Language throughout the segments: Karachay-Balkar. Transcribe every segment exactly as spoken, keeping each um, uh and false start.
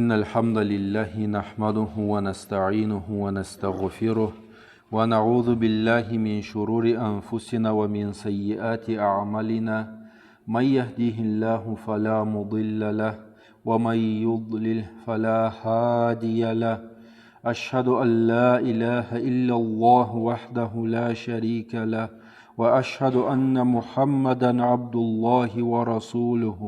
إن الحمد لله نحمده ونستعينه ونستغفره، ونعوذ بالله من شرور أنفسنا ومن سيئات أعمالنا. من يهديه الله فلا مضل له، ومن يضلل فلا هادي له. أشهد أن لا إله إلا الله وحده لا شريك له، وأشهد أن محمدا عبد الله ورسوله،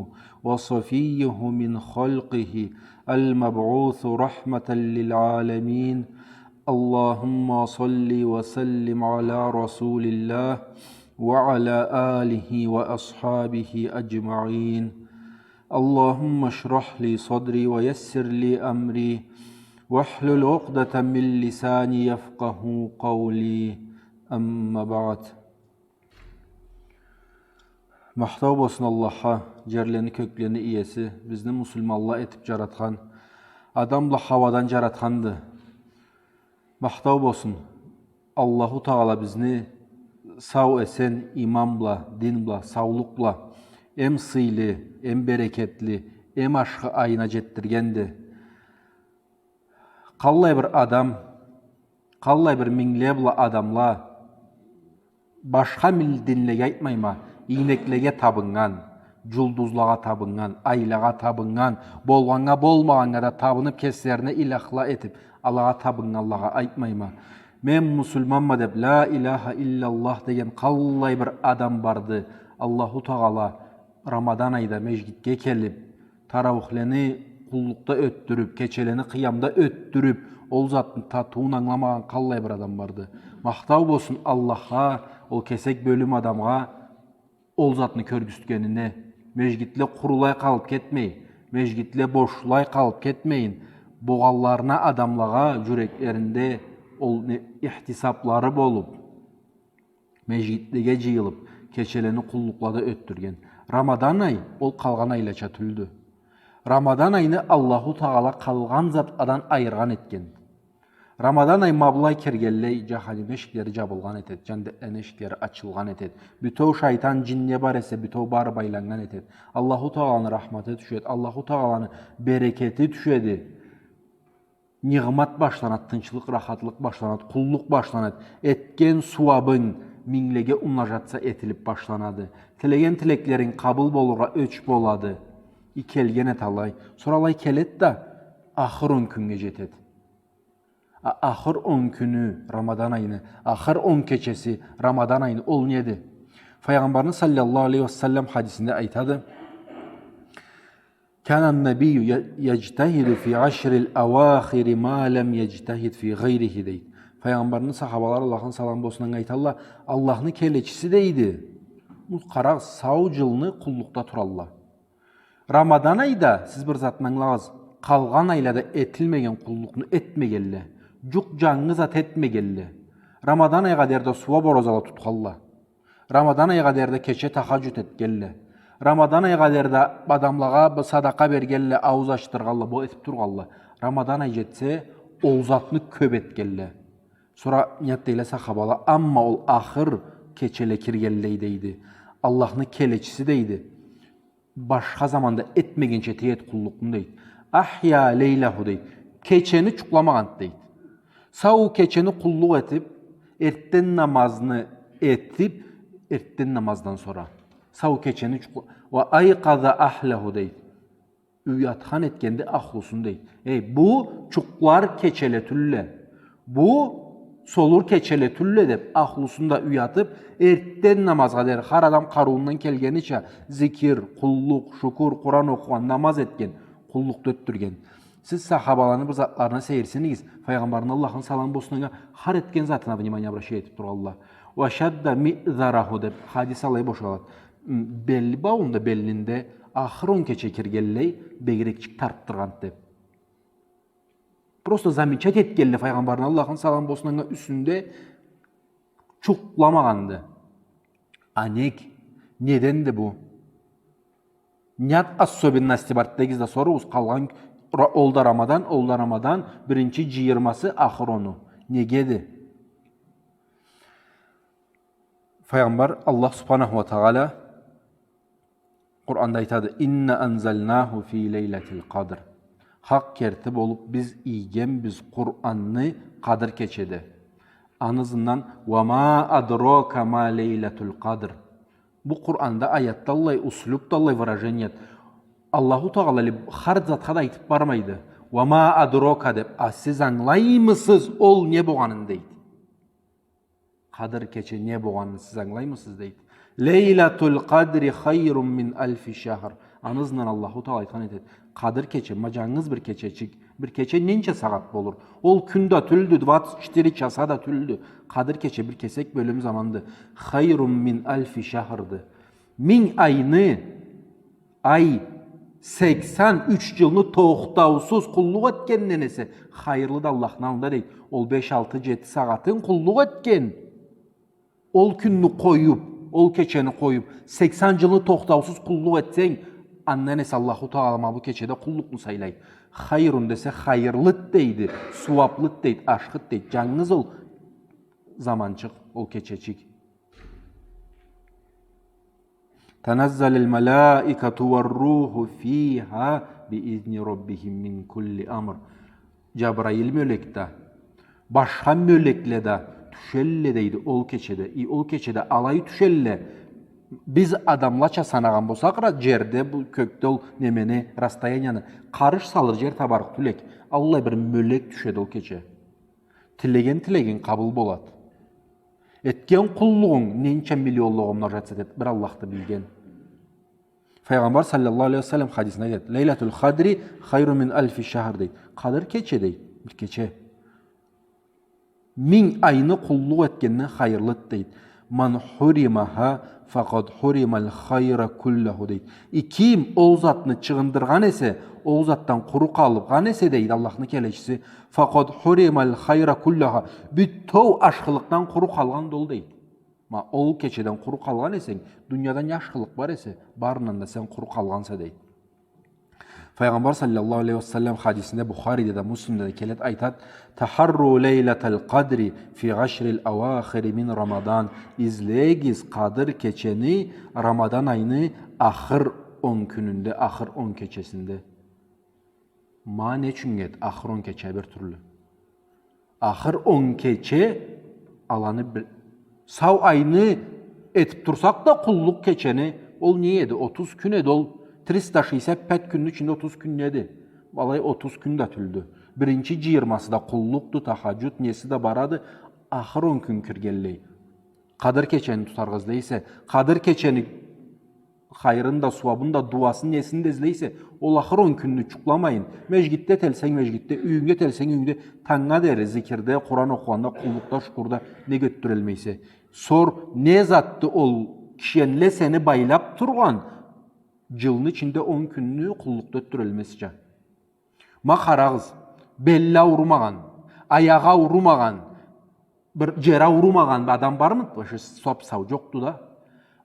وصفيه من خلقه، المبعوث رحمة للعالمين. اللهم صل وسلم على رسول الله وعلى آله وأصحابه أجمعين. اللهم اشرح لي صدري ويسر لي أمري واحلل عقدة من لساني يفقهوا قولي. أما بعد. Махтау болсун Аллахха, джерлени, кёклени иеси, бизни муслиманла этиб джаратхан, Адам бла Хауадан джаратханды. Махтау болсун, Аллаху Тагъала бизни сау-эсен, иман бла, дин бла, саулукъ бла, эм сыйлы, эм берекетли, эм ашхы айына джетдиргенди. Къаллай бир адам, къаллай бир мингле бла адамла, башха мил-, динлеге айтмайма, ийнеклеге табыннган, джулдузлагъа табыннган, айлагъа табыннган, болгъаннга, болмагъаннга да табыныб, кеслерине илахла этиб, алагъа табыннганлагъа айтмайма. Мен муслиманма деб, ля иляха илляллах деген къаллай бир адам барды. Аллаху Тагъала Рамадан айда межгитге келиб, тарауихлени къуллукъда ётдюрюб, кечелени къыямда ётдюрюб, ол затны татыуун ангыламагъан къаллай бир адам барды. Махтау болсун Аллахха, ол кесек бёлюм адамгъа ол затны кёргюзтгенине. Межгитле къурулай къалыб кетмей, межгитле бошлай къалыб кетмейин, болгъанларына адамлагъа джюреклеринде ол не, ихтисаблары болуб, межгитлеге джыйылыб, кечелени къуллукълада ётдюрген. Рамадан ай, ол къалгъан айлача тюлдю. Рамадан айны Аллаху Тагъала къалгъан затладан айыргъан этген. Рамадан ай ма былай киргенлей, джаханим эшиклери джабылгъан этед, джаннетлени эшиклери ачылгъан этед. Бютеу шайтан, джин не бар эсе, бютеу бары байланнган этед. Аллаху Тагъаланы рахматы тюшед, Аллаху Тагъаланы берекети тюшеди. Нигъмат башланад, тынчлыкъ, рахатлыкъ башланад, къуллукъ башланад. Этген сууабынг минглеге умножаться этилиб башланады. Тилеген тилеклеринг къабыл болургъа ёч болады. И келген эд алай. Сора алай келед да, ахыр он кюннге джетед. А, ахыр он кюню Рамадан айны, ахыр он кечеси Рамадан айны, ол неди? Файгъамбарны саллаллаху алейхи ва саллам хадисинде айтады: كان النبي ي-، يجتهد في العشر الأواخر ما لم يجتهد في غيره, дейди. Файгъамбарны сахабалары, Аллахны саламы болсун анга, айталла: Аллахны келечиси, дейди, бу къара сау джылны къуллукъда туралла. Рамадан айда, сиз бир затны ангылагъыз, къалгъан айлада этилмеген къуллукъну этмегенле, джукъ джангы зат этмегенле. Рамадан айгъа дери да сууаб оразала тутханла. Рамадан айгъа дери да кече тахаджуд этгенле. Рамадан айгъа дери да адамлагъа бир садакъа бергенле, аууз ачдыргъанла, бу этиб тургъанла. Рамадан ай джетсе, ол затны кёб этгенле. Сора не эт дейле сахабала, амма ол ахыр кечеле киргенлей, дейди, Аллахны келечиси, дейди, башха заманда этмегенча этед къуллукъну, дейди. أحيا ليله, дейди. Кечени джукъламагъанды, дейди. Сау кечени къуллукъ этиб, эртден намазны этиб, эртден намаздан сора. Сау кечени джукъла-, وأيقظ أهله, дейди. Уятхан этгенди ахлусун, дейди. Эй, бу джукълар кечеле тюлле. Бу солур кечеле тюлле, деб, ахлусун да уятыб, эртден намазгъа дери, хар адам къарыуундан келгенича, зикир, къуллукъ, шукур, Къуран окъугъан, намаз этген, къуллукъда ётдюрген. Сиз сахабаланы бир затларына сейирсинигиз, Файгъамбарны, Аллахны саламы болсун анга, хар этген затына внимание обращать этиб тургъанла. وشد مئزره, деб, хадис алай бошалады. М, бел бауунда, белинде ахыр он кече киргенлей бегирекчик тартдыргъанды, деб. Просто замечать этгенле Файгъамбарны, Аллахны саламы болсун анга, юсюнде, джукъламагъанды. А нек? Неденди бу? Не зат особенности барды дегиз да соругъуз, къалгъан ра-, ол да Рамадан, ол да Рамадан, биринчи джыйырмасы, ахыр ону. Негеди? Файгъамбар, Аллах Субханаху ва Тагъала Къуранда айтады: إنا أنزلناه في ليلة القدر. Хакъ керти болуп биз ийгенбиз Къуранны Къадыр кечеде. Аны ызындан «Уа ма адрока ма лейлатуль къадр». Бу Къуранда аятда аллай, услюбда аллай выраженият. Аллаху Тагъала ли хар затха да айтып бармайды. «Уа ма адрока» деп, а сиз ангылаймысыз ол не болгъанын, дейди. Къадыр кече не болгъанын сиз ангылаймысыз, дейди. «Лейлатуль къадри хайрун мин альфи шахр». Аны ызындан Аллаху Тагъала айтхан этеди. Къадыр кече, ма жангыз бир кечечик, бир кече ненча сагъат болур? Ол кюн да тюлдю, двадцать четыре часа да тюлдю. Къадыр кече бир кесек бёлюм заманды. «Хайрун мин альфи шахрды». Минг айны, ай, сексен юч жылны тохтаусуз къуллукъ этгенден эсе хайырлыды Аллахны аллында, дейди. Ол беш, алты, жети сагъатын къуллукъ этген, ол кюнню къоюп, ол кечени къоюп, сексен жылны тохтаусуз къуллукъ этсенг, андан эсе Аллаху Тагъала ма бу кечеде къуллукъну сайлайды. Хайрун десе, хайырлыды дейди, сууаплыды дейди, ашхыды дейди. Жангыз ол заманчыкъ, ол кечечик. «Таназзалуль малаикату уар руху фиха би изни раббихим мин кулли амр». Жабраил мёлек да, башха мёлекле да тюшелле, дейди, ол кечеде. И ол кечеде алай тюшелле, биз адамлача санагъан болсакъ, ра-, жерде, бу кёкде ол немени, расстоянияны, къарыш салыр жер табарыкъ тюл эк. Аллай бир мёлек тюшеди ол кече. Тилеген тилегинг къабыл болады. Этген къуллугъунг ненча миллионлагъа умножаться этеди, бир Аллахды билген. Файгъамбар саллаллаху алейхи ва саллам хадисинде айтады: «Лейлатуль къадри хайрун мин альфи шахр», дейди. Къадыр кече, дейди, бир кече минг айны къуллукъ этгенден хайырлыды, дейди. «Ман хуримаха факъад хурималь хайра куллаху», дейди. И ким ол затны чыгъындыргъан эсе, ол затдан къуру къалгъан эсе, дейди Аллахны келечиси, «факъад хурималь хайра куллаха», бютеу ашхылыкъдан къуру къалгъанды ол, дейди. Ма ол кечеден къуру къалгъан эсенг, дунияда не ашхылыкъ бар эсе, барындан да сен къуру къалгъанса, дейди. Файгъамбар саллаллаху алейхи ва саллам хадисинде, Бухариде да, Муслимде да келеди, айтады: «Тахарру лейлаталь къадри фи гъашриль ауахири мин Рамадан». Излегиз Къадыр кечени Рамадан айны ахыр он кюнюнде, ахыр он кечесинде. Ма не ючюн эди ахыр он кече бир тюрлю? Ахыр он кече аланы бир, сау айны этип турсакъ да къуллукъ кечени, ол не эди? Отуз кюн эди ол. Триста шестьдесят пять кюнню ичинде отуз кюн неди? Алай отуз кюн да тюлдю. Биринчи жыйырмасы да къуллукъду, тахажжуд, неси да барады. Ахыр он кюн киргенлей. Къадыр кечени тутаргъа излейсе, Къадыр кечени хайырын да, сууабын да, дуасын, несин да излейсе, ол ахыр он кюнню жукъламайын. Межгитде этелсенг межгитде, юйюнгде этелсенг юйюнгде, тангнга дери зикирде, Къуран окъугъанда, къуллукъда, шукурда не ётдюрелмейсе. Сор, не затды ол кишенле сени байлап тургъан, жылны ичинде он кюнню къуллукъда ётдюрелмезча? Ма къарагъыз, белли аурумагъан, аягъы аурумагъан, бир жери аурумагъан бир адам бармыды? Вообще сап-сау жокъду да.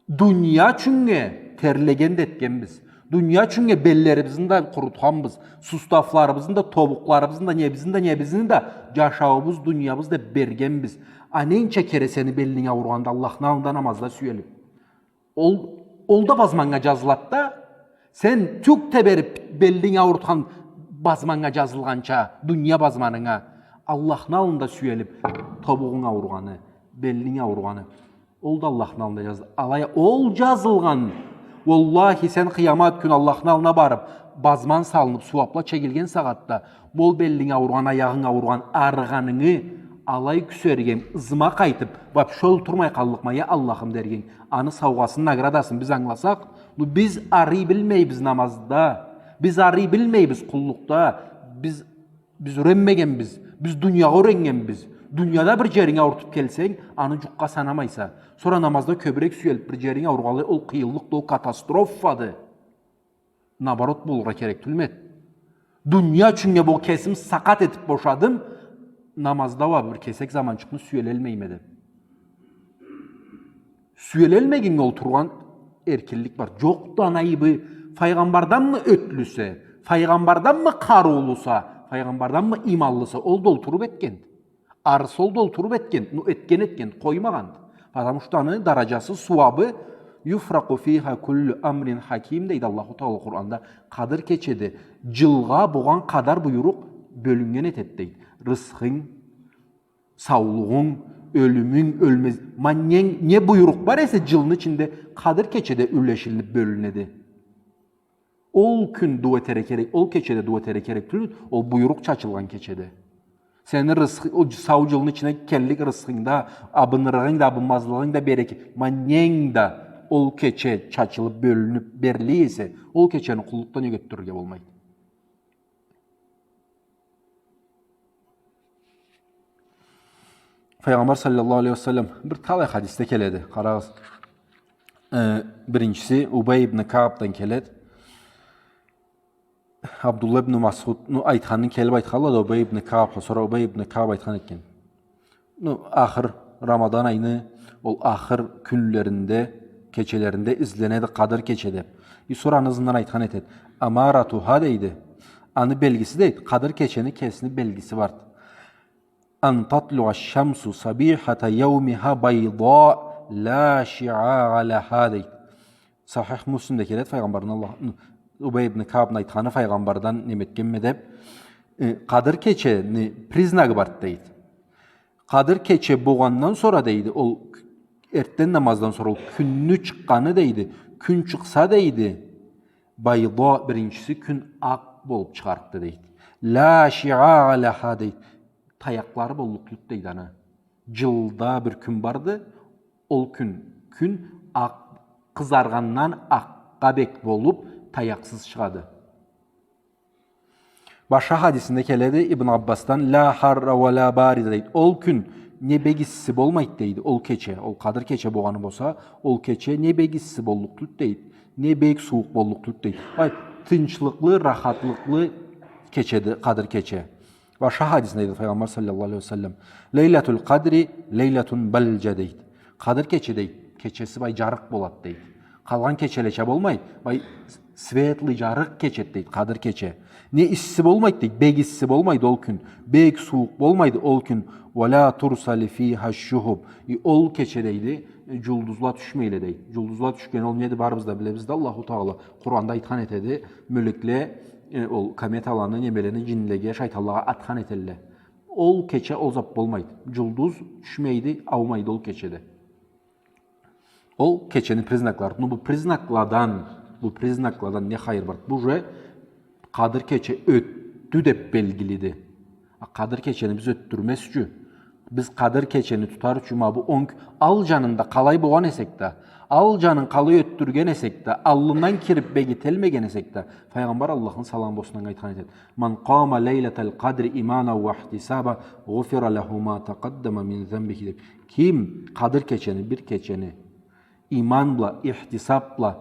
Дуния ючюннге терлеген да этгенбиз. Дуния ючюннге беллерибизни да къурутханбыз. Суставларыбызны да, тобукъларыбызны да, небизни да, небизни да, жашауубуз, дуниябыз да бергенбиз. А ненча кере сени белинг ауругъанды Аллахны аллында намазда сюелип? Ол, ол да базманнга жазылады да. Сен тюк теберип белинг аурутхан базманнга жазылгъанча, дуния базманынга, Аллахны аллында сюелип, тобугъунг ауругъаны, белинг ауругъаны, ол да Аллахны аллында жазылады. Алай ол жазылгъан. Уаллахи, сен къыямат кюн Аллахны аллына барып, базман салынып, сууапла чегилген сагъатда, ол белинг ауругъан, аягъынг ауругъан, арыгъанынгы алай кюсерген, ызыма къайтып, вообще олтурмай къаллыкъма, я Аллахым, дерген. Аны саугъасын, наградасын биз ангыласакъ, ну, биз арый билмейбиз намазда, биз арый билмейбиз къуллукъда, биз, биз юренмегенбиз, биз дуниягъа юренгенбиз. Дунияда бир жеринг аурутуп келсенг, аны жукъгъа санамайса. Сора намазда кёбюрек сюелип, бир жеринг ауругъанлай, ол къыйынлыкъды, ол катастрофады. Наоборот болургъа керек тюлмю эди? Дуния ючюннге бу кесим сакъат этип бошадым, намазда уа бир кесек заманчыкъны сюелелмейме деп. Сюелелмегеннге олтургъан эркинлик бар. Жокъду аны айыбы, файгъамбарданмы ётлюсе, файгъамбарданмы къарыулуса, файгъамбарданмы иманлыса, ол да олтуруп этгенди. Арыса ол да олтуруп этген, ну, этген, этген, къоймагъанды. Потому что аны даражасы, сууабы Юфракъу фиха куллу амрин хаким, дейди Аллаху Тагъала Къуранда. Къадыр кечеде джылгъа болгъан къадар буйрукъ бёлюннген этеди, дейди. Рысхынг, саулугъунг, ёлюмюнг, ёлмез-, ма не, не буйрукъ бар эсе джылны ичинде, Къадыр кечеде юлешилинип бёлюнеди. Ол кюн дуа этерге керек, ол кечеде дуа этерге керек тюлдю, ол буйрукъ чачылгъан кечеде. Сени рысхы-, ол сау джылны ичине келлик рысхынг да, абынырыгъынг да, абынмазлыгъынг да, береке-, ма ненг да ол кече чачылып, бёлюнюп бериле эсе, ол кечени къуллукъдан ётдюрюрге болмайды. Файгъамбар саллаллаху алейхи ва саллам бир талай хадисде келеди. Къарагъыз. Э, биринчиси Убай ибн Каабдан келеди. Абдулла ибн Масъудну айтханын келип айтханла да Убай ибн Каабха, сора Убай ибн Кааб айтхан экен. Ну, ахыр Рамадан айны ол ахыр кюнлеринде, кечелеринде изленеди Къадыр кече деп. И сора аны ызындан айтхан этеди. Амаратуха дейди. Аны белгиси дейди. Къадыр кечени кесини белгиси барды. Ан татлуа шамсу сабихата яумиха байда ла шиаа лаха дейди. Сахих Муслимде келеди, файгъамбардан Аллах, Убай ибн Каабны айтханы файгъамбардан неметгенме деп, э, Къадыр кечени признагы барды дейди. Къадыр кече болгъандан сора дейди, ол эртден намаздан сора ол кюнню чыкъгъаны дейди, кюн чыкъса дейди, байда биринчиси кюн акъ болуп чыгъарыкъды дейди. Ла шиаа лаха дейди. Таякълары боллукъду дейди аны. Джылда бир кюн барды, ол кюн, кюн акъ, къызаргъандан акъгъа бек болуп, таякъсыз чыгъады. Башха хадисинде келеди Ибн Аббасдан, ла харра ва ла барида дейди. Ол кюн не бек исси болмайды дейди, ол кече, ол Къадыр кече болгъаны болса, ол кече не бек исси боллукъ тюлдю дейди, не бек сууукъ боллукъ тюлдю дейди. Ай, тынчлыкълы, рахатлыкълы кечеди Къадыр кече. Башха хадисинде дейди Файгъамбар саллаллаху алейхи ва саллам, «Лейлатуль Къадри лейлатун балджа», дейди. Къадыр кече, дейди, кечеси бай джарыкъ болады, дейди. Къалгъан кечелеча болмай, бай светлый, джарыкъ кечеди, дейди, Къадыр кече. Не исси болмайды, дейди, бек исси болмайды ол кюн, бек сууукъ болмайды ол кюн. «Ва ла турсалу фиха шухуб». И ол кече, дейди, джулдузла тюшмейле, дейди. Джулдузла тюшген ол неди, барыбыз да билебиз да, Аллаху Тагъала Къуранда айтхан этеди, мёлекле, э, ол кометаланы, немелени джинлеге, шайтанлагъа атхан этелле. Ол кече ол зат болмайды. Джулдуз тюшмейди, аумайды ол кечеде. Ол кечени признаклары. Ну, бу признакладан, бу признакладан не хайыр бар? Бу уже Къадыр кече ётдю деп белгилиди. А Къадыр кечени биз ётдюрмез ючюн, биз Къадыр кечени тутар ючюн, ма бу он кю-, ал джанында къалай болгъан эсек да, ал джанын къалай ётдюрген эсек да, аллындан кирип бегителмеген эсек да, Файгъамбар, Аллахны саламы болсун анга, айтхан этеди: «Ман къама лейлаталь къадри иманан ва ихтисабан, гъуфира лаху ма такъаддама мин занбихи», деп. Ким Къадыр кечени, бир кечени иман бла, ихтисаб бла,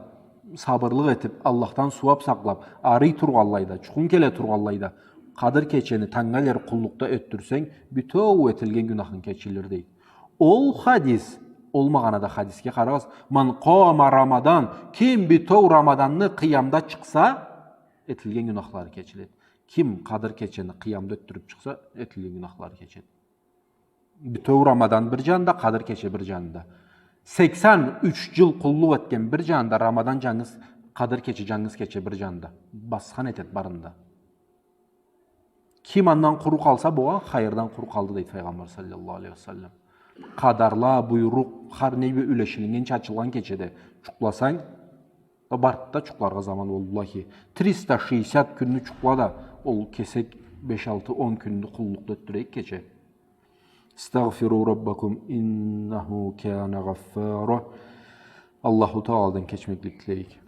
сабырлыкъ этип, Аллахдан сууаб сакълап, арый тургъанлай да, чукъун келе тургъанлай да, Къадыр кечени тангнга дери къуллукъда ётдюрсенг, бютеу этилген гюнахынг кечилир, дейди. Ол хадис, ол магъанада хадисге къарагъыз: «Ман къама Рамадан», ким бютеу Рамаданны къыямда чыкъса, этилген гюнахлары кечиледи. Ким Къадыр кечени къыямда ётдюрюп чыкъса, этилген гюнахлары кечеди. Бютеу Рамадан бир джанында, Къадыр кече бир джанында. Сексен юч джыл къуллукъ этген бир джанында, Рамадан джангыз, Къадыр кече джангыз кече бир джанында. Басхан этеди барын да. Ким андан къуру къалса, богъан хайырдан къуру къалды, дейди Файгъамбар саллаллаху алейхи ва саллам. Къадарла, буйрукъ, хар не бир юлешилиннген, чачылгъан кечеде джукъласанг, да барды да джукъларгъа заман, валлахи. Триста шестьдесят кюнню джукъла да, ол кесек беш, алты, он кюнню къуллукъда ётдюрейик кече. «Истагъфиру раббакум иннаху кана гъаффара». Аллаху Тагъаладан кечмеклик тилейик.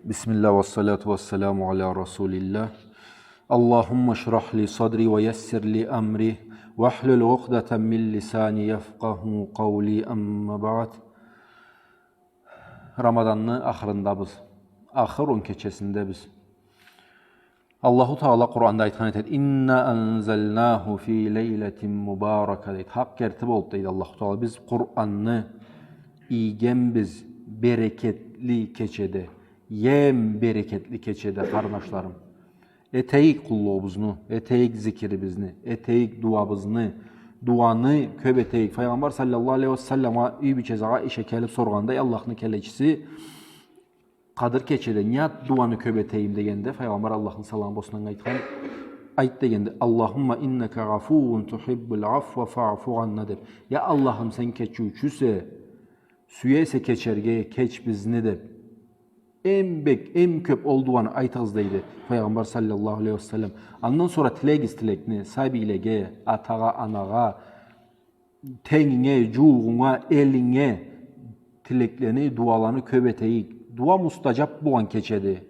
بسم الله والصلاة والسلام على رسول الله. اللهم اشرح لي صدري ويسر لي أمري واحلل عقدة من لساني يفقهوا قولي. أما بعد. Рамаданны ахырындабыз. Ахыр он кечесиндебиз. Аллаху Таала Къуранда айтхан этеди: «Инна анзалнаху фи лейлатин мубарака», — дейди. Хакъ керти болду, дейди Аллаху Таала. Биз Къуранны ийгенбиз берекетли кечеде. Эм берекетли кечеде, къарнашларым. Этейик къуллугъубузну, этейик зикирибизни, этейик дуабызны. Дуаны кёп этейик. Файгъамбар саллаллаху алейхи ва салламгъа юй бийчеси Аиша келип соргъанда, Аллахны келечиси, Къадыр кечеде не зат дуаны кёп этейим дегенде, Файгъамбар, Аллахны саламы болсун анга, айтхан, айт дегенде, «Аллахумма иннака гъафуввун тухиббул афва фаъфу анна», — деп. Я Аллахым, сен кечиучюсе, сюесе кечерге, кеч бизни, деп. Эм бек, эм кёп ол дуаны айтыгъыз, дейди Файгъамбар саллаллаху алейхи ва саллам. Андан сора тилегиз тилекни, сабийлеге, атагъа, анагъа, тенгинге, джууугъунга, элинге тилеклени, дуаланы кёп этейик. Дуа мустаджаб болгъан кечеди.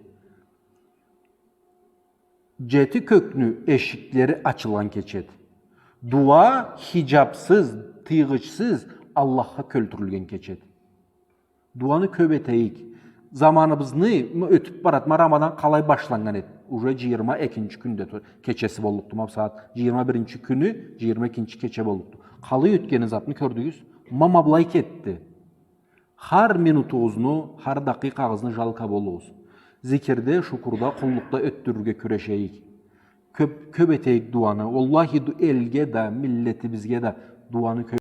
Джети кёкню эшиклери ачылгъан кечеди. Дуа хиджабсыз, тыйгъычсыз Аллахха кёлтюрюлген кечеди. Дуаны кёп этейик. Заманыбызны, м-, ётюп барады. Ма Рамадан къалай башланнган эди? Уже джыйырма экинчи кюнде ту-, кечеси боллукъду. Ма бусагъат джыйырма биринчи кюню, джыйырма экинчи кече боллукъду. Къалай ётгени затны кёрдюгюз? Ма, ма былай кетди. Хар минутугъузну, хар дакъикъагъызны жалко болугъуз. Зикирде, шукурда, къуллукъда ётдюрюрге кюрешейик. Кёп, кёп этейик дуаны. Уаллахи, ду-, элге да, миллетибизге да дуаны кёп